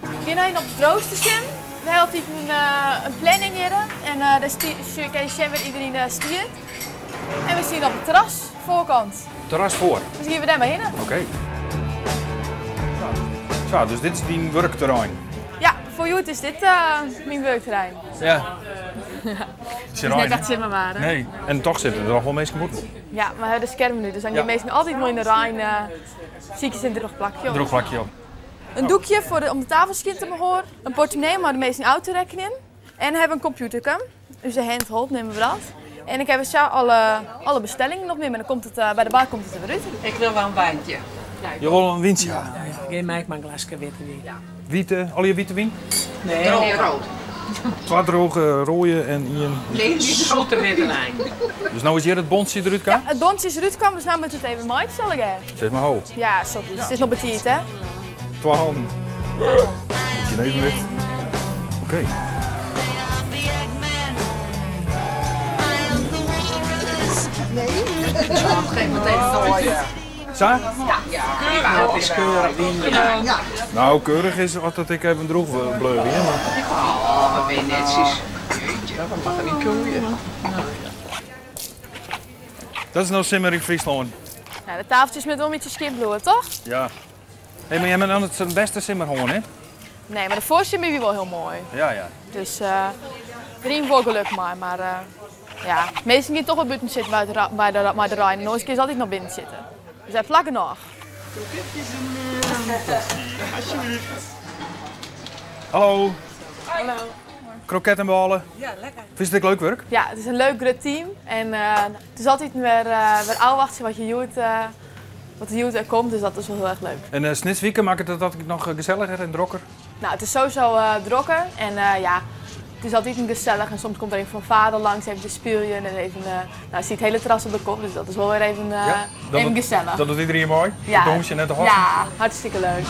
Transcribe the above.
Ik gean even op it roaster sjen. We ha altyd in planning hjir en dêr kin je sjen wêr't iderien stiet. En we stean op it terras, foarkant. Terras foar? Dus gean we dêr mar hinne. Oké. Sa, dus dit is dyn wurkterrein? Ja, foar hjoed is dit myn wurkterrein. Ja. Het is net echt simmerwaar. Nee, en toch sitte der noch wol minsken bûten. Ja, mar we ha de skermen nu, dus dan gean minsken altyd moai yn de rein sykje se in drûch plakje op. Drûch plakje op. In doekje foar de, om de tafel skjin te behâlden, in portemonnee om mei de minsken ôf te rekkenjen en we hawwe in kompjûterke, ús handheld neame we dat. En ik ha sa alle, alle bestellingen opnimme en dan komt it, by de bar komt it der wer út. Ik wil wel in wijntje. Jo wolle in wyntsje ha? Ja, geef my mar in glaske witte wyn. Wite, allegear wite wyn? Nee, rood. Twa droge rode en ien... Nee, zoete witte wyn. Dus no is hjir it bontsje derút kaam? Ja, it bontsje is derút kaam, dus no moat it even meitsje allegear. Sis mar ho. Ja, sorry, it is noch betiid, hè? Twa hannen. Gjin evenwicht. Oké. Geef meteen Sa? Ja, het is keurig wyn. Nou, keurig is as dat ik even droech bleau wie, mar. Oh, wat ben je netsjes. Jeetje, dat mag er niet koeien. Dat is no simmer yn Fryslân. Nou, de tafeltjes moatte wol in bytsje skjin bliuwe, toch? Ja. Hé, mar jim ha net sa'n bêste simmer hân, hè? Nee, mar de foarsimmer wie wol hiel moai. Ja, ja. Dus uh, der wol geluk mei, mar uh, ja, minsken gean toch wol bûten sitten by de, by de, mei de rein. Oars kinne se altyd noch binnen sitte. Dus hy plak genôch. Kroketjes en alsjeblieft. Hallo. Hallo. Kroket en bôle. Ja, lekker. Fynst it ek leuk wurk? Ja, it is in leuk grut team en uh, it is altyd wer, uh, wer ôfwachtsjen wat je hjoed, uh, wat der hjoed wer komt, dus dat is wol hiel erch leuk. En uh, Snitswike makket it dat noch geselliger en drokker? Nou, it is sowieso drokker en ja, it is altyd gesellich en soms komt der even fan vader langs even te spyljen en even, nou, stiet it hiele terras op de kop, dus dat is wol wer even, Ja, even gesellich. Dat docht iderien mei? Ja. It dûnsjen en te hossen? Ja, hartstikke leuk.